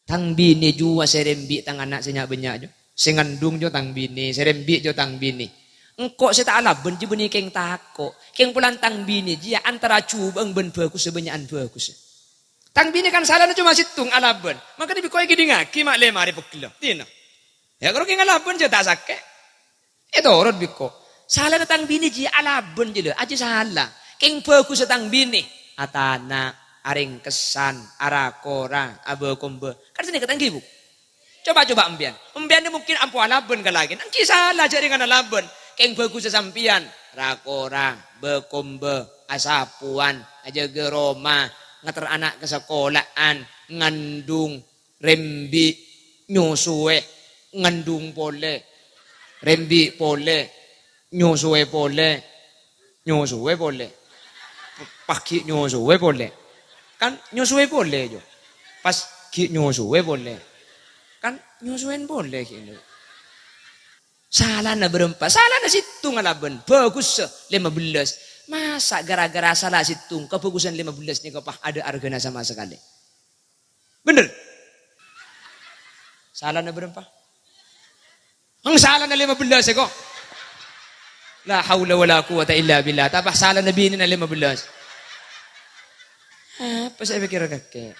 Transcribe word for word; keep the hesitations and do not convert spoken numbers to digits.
Tang binè jiyâ sè rembi' tang ana' sè nya'-bânnya' jiyâ. Sè ngandung jiyâ tang binè, sè rembi' jiyâ tang binè. Engko' sè ta' alabân jiyâ bânnè kèng tako'. Kèng polana tang binè jiyâ antara jhubâ'ân bân bhâghus sè bânnya'an bhâghus. Tang binè kan salana coma sèttong alabân. Mangkana bi' engko' èkèdingngaghi ma' lè marè pegghellâ. Dinah. Yâ, karo kèng alabân jiyâ ta' sakè'. Ètorot bi' engko'. Salana tang binè jiyâ alabân jiyâ lho, ajiyâ sala. Kèng bhâghussa tang binè. Atana', arèngkessan, ara-kora, abâ-kombâ. Kan sanèka tang ghi, Bu? Coba-coba empèyan. Empèyan nè mungkin ampo alabân ka lakèna. Ènggi sala jhâ' rèng alabân. Kèng bhâghussa sampèyan. Ra-kora, bâ-kombâ, asapowan, ajâgâ roma, ngater ana' ka sakola'an, ngandung, rembi', nyosoè, ngandung polè, rembi' polè, nyosoè polè, nyosoè polè. Pas ghi' nyosoè polè. Kan nyosoè polè, jiyâ. Pas ghi' nyosoè polè. Kan nyosoèn polè ghi'. Salana bârâmpa? Salana sèttong alabân. Bhâghussa lèma bellâs. Masa' gara-gara sala sèttong, kabhâghussan lèma bellâs nèka pas adâ' arghâna sama sakalè? Bhender? Salana bârâmpa? Eng, salana lèma bellâs, èko. La haula wala quwwata illa billah. Tapah salana binèna lèma bellâs. Apa sè èpèkkèr kakè?